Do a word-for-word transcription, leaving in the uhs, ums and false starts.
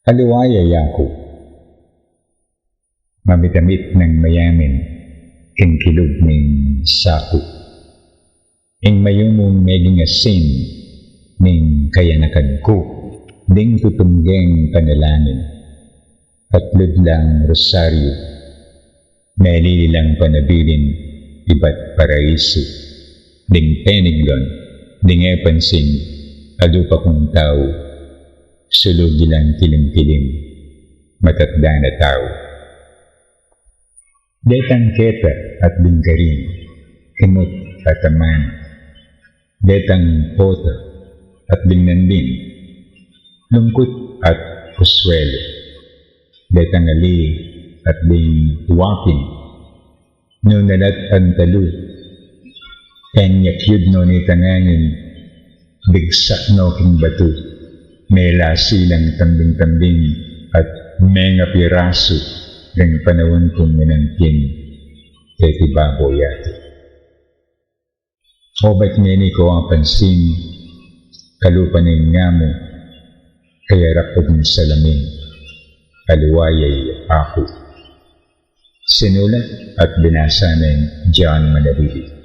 Aliwa ya yaku. Mamitamit nang mayamin king kilub ning saku. Ing mayumung meging asin ning kayanakan ku, ding tutunggeng panalangin, at ludlang rosaryu, melili lang panabilin ibat paraisu, ding peninglon, ding e pansin, adupa kung tau, sulugi lang kilim-kilim, matatda na tau. Detang keta at ding karin, kimut at aman, detang pota at ding nandin, lungkut at kuswelo, detang ali at ding wapin, nung nalat antalu, penyakyud no nitang angin, bigsak no king batu, melasi lang tambing-tambing, at mengapirasu, ding panaun kung minangkin, keti babo yatu. Obat ngeni ko apansin, kalupa ning ngamu, kayarap ning salamin, aliwa ya aku. Sinulat at binasa nang John Manalili.